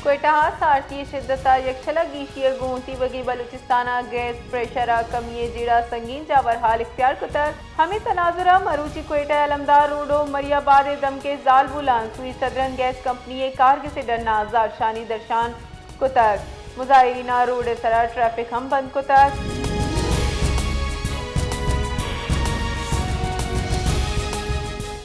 کوئٹہ ءَ سارتی ءِ شدت ءَ یکشل ءَ گیشی ءَ گوں تیوگیں بلوچستان ءَ گیس پریشر ءِ کمی ءِ جیڑہ ءَ سنگین جاورحال اختیار کتگ۔ ہمے تناظر ءَ مروچی کوئٹہ ءِ علمدار روڈ ءُ مری آباد ءِ دمگ ءِ زالبولاں سوئی سدرن گیس کمپنی ءِ کارگس ءِ ڈن ءَ زہرشانی درشان کتگ۔ مظاہریناں روڈ ءِ سرا ٹریفک ہم بند کتگ۔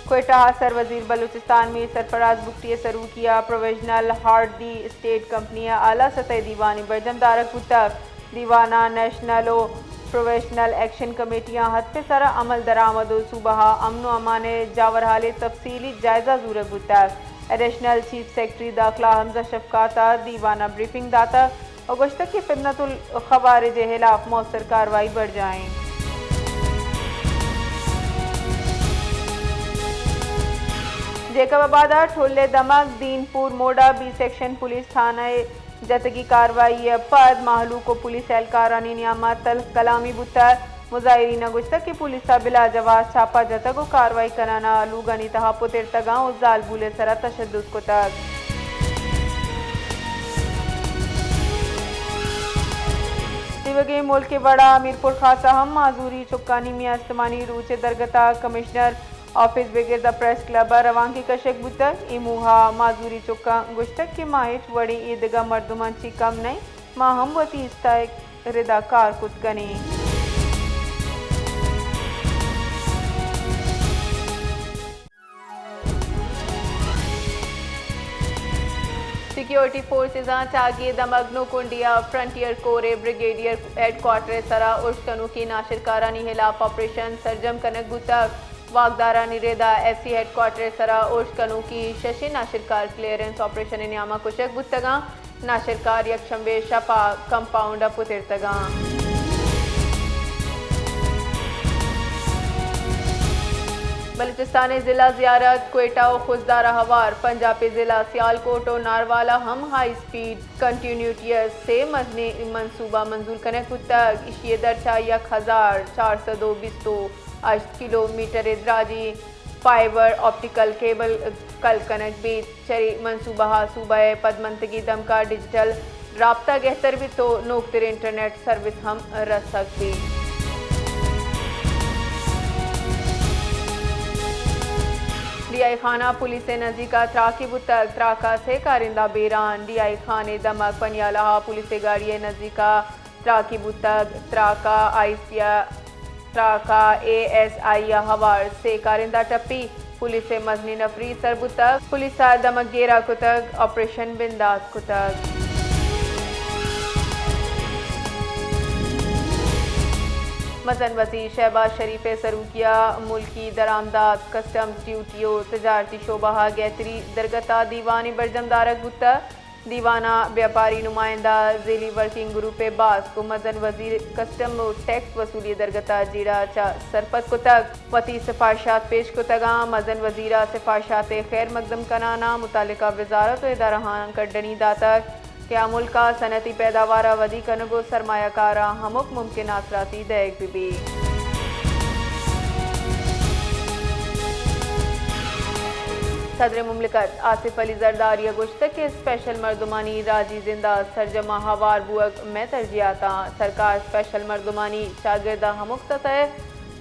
کوئٹہ ءَ سروزیر بلوچستان میر سرفراز بگٹی ءِ سروکی ءَ provisional hard the state company ءِ اعلی سطح ءِ دیوانے برجم دارگ بوتگ۔ دیوان ءَ نیشنل ءُ پروویژنل ایکشن کمیٹیاں ہد پیسر ءَ عمل درآمد ءُ صوبہ ءَ امن ءُ امان ءِ جاورحال ءِ تفصیلی جائزہ زورگ بوتگ۔ ایڈیشنل چیف سیکرٹری داخلہ حمزہ شفقات ءَ دیوان ءَ بریفنگ داتگ ءُ گوشتگ کہ فتنۃ الخوارج ءِ ہلاف مؤثر کاروائی برجاہ اِنت۔ جیکب آباد ءِ ٹھل ءِ دمگ دین پور موڑ ءَ بی سیکشن پولیس تھانہ ءِ جتگی کاروائی ءَ پد مہلوک ءُ پولیس اہلکارانی نیام ءَ تلخ کلامی بوتگ۔ مظاہریناں گوشتگ کہ پولیس ءَ بلا جواز چھاپہ جتگ ءُ کاروائی کنان ءَ لوگانی تہا پترتگاں ءُ زالبول ءِ سرا تشدد کتگ۔ تیوگیں ملک ءِ وڑ ءَ میرپور خاص ءَ ہم معذوری چکانی میان استمانی روچ ءِ درگت ءَ کمشنر آفس بگر داں پریس کلب ءَ روانکے کشگ بوتگ۔ اے موہ ءَ معذوری چکاں گوشتگ کہ ما ہچ وڑیں ایدگہ مردماں چہ کم نہ ایں، ما ہم وتی استائگ ءِ ردا کار کت کن ایں۔ سیکیورٹی فورسزاں چاگی ءِ دمگ نوکنڈی ءَ فرنٹیئر کور ءِ بریگیڈیئر ہیڈ کوارٹر ءِ سرا ارش کنوکیں ناشرکارانی ہلاپ آپریشن سرجم کنگ بوتگ۔ واکدارانی ردا ایف سی ہیڈ کوارٹر ءِ سرا ارش کنوکیں ششیں ناشرکار کلیئرنس آپریشن ءِ نیام ءَ کشگ بوتگاں۔ ناشرکار یکشنبے ءِ شپ ءَ کمپاؤنڈ ءَ پترتگاں۔ بلوچستان ءِ ضلع زیارت، کوئٹہ ءُ خضدار ءَ ہوار پنجاپ ءِ ضلع سیالکوٹ ءُ ناروالا ہم ہائی اسپیڈ کنٹینیوٹی ءِ سے مزنیں منصوبہ منظور کنگ بوتگ۔ ایشی ءِ درچ ءَ یک ہزار چار سد ءُ بیست ءُ ہشت کلومیٹر ءِ دراجیں فائبر آپٹیکل کیبل کل کنگ بیت۔ چرے منصوبہ ءَ صوبہ ءِ پدمنتگیں دمگ ءَ ڈیجیٹل رابطہ گہتر بیت ءُ نوکتریں انٹرنیٹ سروس ہم رسگ بیت۔ ڈی آئی خان ءَ پولیس ءِ نزیک ءَ تراکے بوتگ، تراک ءَ سے کارندہ بیران۔ ڈی آئی خان ءِ دمگ پنیالہ ءَ پولیس ءِ گاڑی ءِ نزیک ءَ تراکے بوتگ۔ تراک ءَ آئی سی ءَ، تراک ءَ اے ایس آئی ءَ ہوار سے کارندہ ٹپی۔ پولیس ءِ مزنیں نفری سر بوتگ۔ پولیس ءَ دمگ گیرا کتگ، آپریشن بندات کتگ۔ مزن وزیر شہباز شریف ءِ سروکی ءَ ملکی درآمدات، کسٹمز ڈیوٹی ءُ تجارتی شعبہ ءَ گہتری درگت ءَ دیوانے برجم دارگ بوتگ۔ دیوان ءَ بیاپاری نمائندہ، ذیلی ورکنگ گروپ ءِ باسک ءُ مزن وزیر کسٹم ءُ ٹیکس وصولی ءِ درگت ءَ جیڑہ چہ سرپد کتگ۔ وتی سفارشات پیش کتگ اَنت۔ مزن وزیر ءَ سفارشات ءِ خیر مقدم کنان ءَ متعلقہ وزارت ءُ ادارہاں کڈنی داتگ کہ آ ملک ءَ صنعتی پیداوار ءِ ودی کنگ ءُ سرمایہ کاراں ہمک ممکن آسراتی دئیگ بہ بیت۔ صدر مملکت آصف علی زرداری ءَ گوشتگ کہ اسپیشل مردمانی راجی زند ءِ سرجم ءَ ہوار بوگ مئے ترجیحات اَنت۔ سرکار اسپیشل مردمانی چاگرد ءِ ہمک سطح ءِ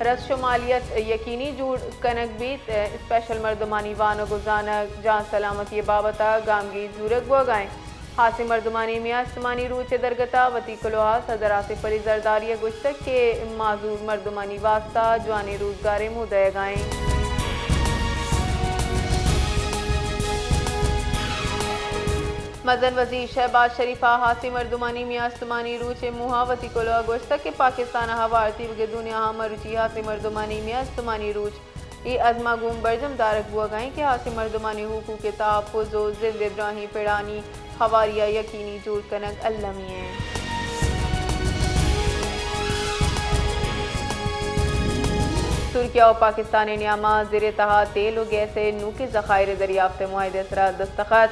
رس شمالیت یقینی جوڑ کنگ بیت۔ اسپیشل مردمانی وانگ ءُ زانگ، جان سلامتی ءِ بابت ءَ گامگیج زورگ بوگ ءَ اِنت۔ ہاسیں مردمانی میان استمانی روچ ءِ درگت ءَ وتی کلوہ ءَ صدر آصف علی زرداری ءَ گوشتگ کہ معذور مردمانی واستہ جوانیں روزگارے مو دئیگ ءَ اِنت۔ مزن وزیر شہباز شریف ءَ ہاسیں مردمانی میان استمانی روچ ءِ موہ ءَ وتی کلوہ ءَ گوشتگ کہ پاکستان ءَ ہوار تیوگیں دنیا ءَ مروچی ہاسیں مردمانی میان استمانی روچ اے عزم ءَ گوں برجم دارگ بوگ ءَ اِنت کہ ہاسیں مردمانی حقوق ءِ تحفظ ءُ زند ءِ دراہیں پڑانی ہواری ءَ یقینی جوڑ کنگ المی اِنت۔ ترکیہ ءُ پاکستان ءِ نیام ءَ زر ءِ تہا تیل ءُ گیس ءِ نوکیں ذخائر ءِ دریافت ءِ معاہدہ ءِ سرا دستخط۔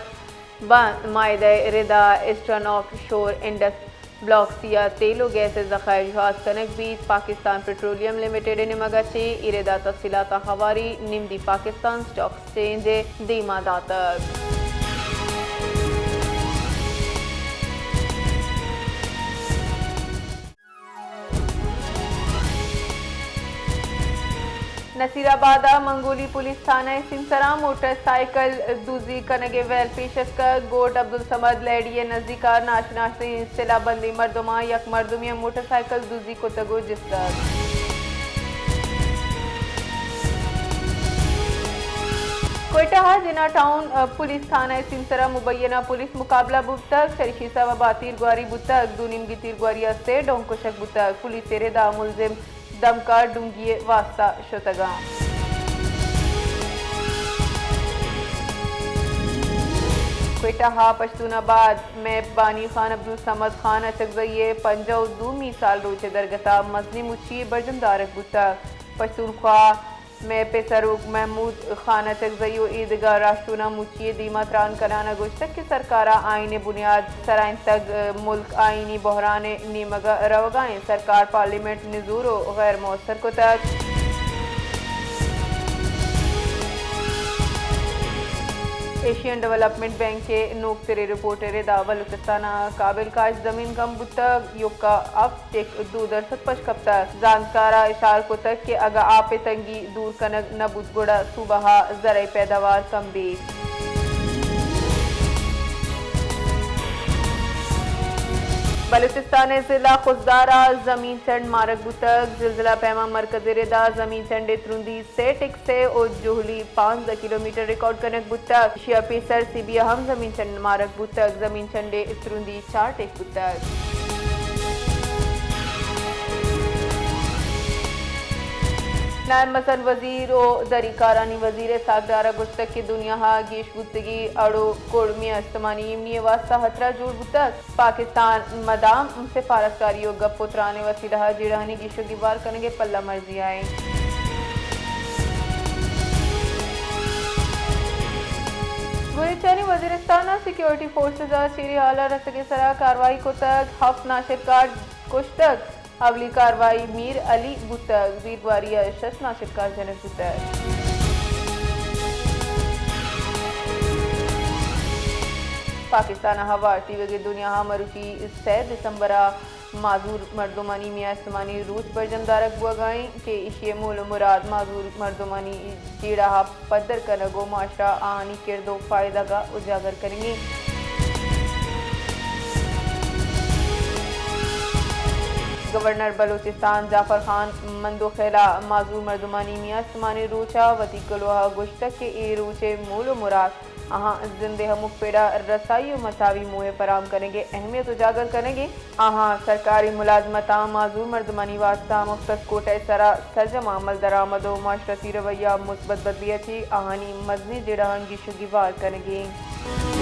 بند معاہدہ ءِ ردا ایسٹرن آف شور انڈس بلاک سی ءَ تیل ءُ گیس ءِ ذخائر جہاز کنگ بیت۔ پاکستان پٹرولیم لمیٹڈ ءِ نیمگ ءَ چہ اے ردا تفصیلات ءَ ہواری نمدی پاکستان اسٹاک ایکسچینج ءِ دیما داتگ۔ نصیر آباد ء منگولی پولیس تھانہ ء سینسراں موٹر سائیکل دزی کنگ ء ویل پیش اتکگ۔ گوٹ عبدالصمد لیڈی ء نزیک ء ناشناسیں سلاہ بندیں مردماں یک مردمے ء موٹر سائیکل دزی کتگ ء جتگ۔ کوئٹہ ء جناح ٹاؤن پولیس تھانہ ء سینسر ء مبینہ پولیس مقابلہ بوتگ، چریشی سبب ء تیرگواری بوتگ، دو نیمگی تیرگواری ء سے ڈون کشگ بوتگ۔ پولیس ء رد ء ملزم دمکار ڈونگی ء واستہ شتگاں۔ کوئٹہ ء پشتون آباد میپ بانی خان عبدالصمد خان اچکزئی ء پنجاہ ء دومی سال روچ ء درگت ء مزنیں مچی ء برجم دارگ بوتگ۔ پشتونخوا میپ ء سروک محمود خان اچکزئی ء اے دگہ راہشوناں مچی ء دیما تران کنان ء گوشتگ کہ سرکار ء آئین ء بنیاد سرائینتگ، ملک آئینی بحران ء نیمگ ء روگ ء انت، سرکار پارلیمنٹ نزور ء غیر مؤثر کتگ۔ ایشین ڈویلپمنٹ بینک ء نوکتریں رپورٹ ء ردا بلوچستان ء قابل کاشت زمین کم بوتگ، یکا ہفت ٹک دو درسد پش کپتگ۔ زانتکار ء اشار کتگ کہ اگاں آپ ء تنگی دور کنگ نہ بوت گڑا صوبہ ء زرعی پیداوار کم بیت۔ بلوچستان ء ضلع خضدار ء زمین چنڈ مارگ بوتگ۔ زلزلہ پیما مرکز ء ردا زمین چنڈ ء ترندی سے ٹک سے و جہلی پانزدہ کلومیٹر ریکارڈ کنگ بوتگ۔ ایشی ء پیسر سیبی ء ہم زمین چنڈ مارگ بوتگ۔ زمین چنڈ ء ترندی چار ٹک بوتگ۔ نائب مزن وزیر و دری کارانی وزیر اسحاق ڈار ء گوشتگ کہ دنیا ء گیش بوتگی اڑ و کڑ میاں استمانی ایمنی ء واستہ خطرہ جوڑ بوتگ۔ پاکستان مدام سفارتکاری و گپ و تران ء وسیلہ ء جیڑہانی گیش و گیوار کنگ ء پلہ مرزی ء انت۔ گوریچانی وزیرستان ء سیکیورٹی فورسز ء چیری حال ء رسگ ء سرا کاروائی کتگ، ہفت ناشرکار کشتگ۔ اولی کاروائی میر علی بوتگ، بیرگواری ء شش ناشرکار جنگ بوتگ۔ پاکستان ء ہوار تیوگیں دنیا ء مروچی سئے دسمبر ء معذور مردمانی میان استمانی روچ برجم دارگ بوگ ء انت کہ ایشی ء مول ء مراد معذور مردمانی جیڑہ ء پدر کنگ ء معاشرہ آہانی کرد ء فائدگ ء اجاگر کنگ انت۔ گورنر بلوچستان جعفر خان مندوخیل ء معذور مردمانی میان استمانی روچ ء وتی کلوہ ء گوشتگ کہ اے روچ ء مول ء مراد آہاں زند ء ہمک پڑ ء رسائی ء مساوی موہ ء فراہم کنگ ء اہمیت اجاگر کنگ ء آہاں سرکاری ملازمتاں معذور مردمانی واستہ مختص کوٹہ ء سرا سرجم عمل درآمد و معاشرتی رویہ ء مثبت بدلی ء چہ آہانی مزنیں جیڑہاں گیش و گیوار کنگ ء انت۔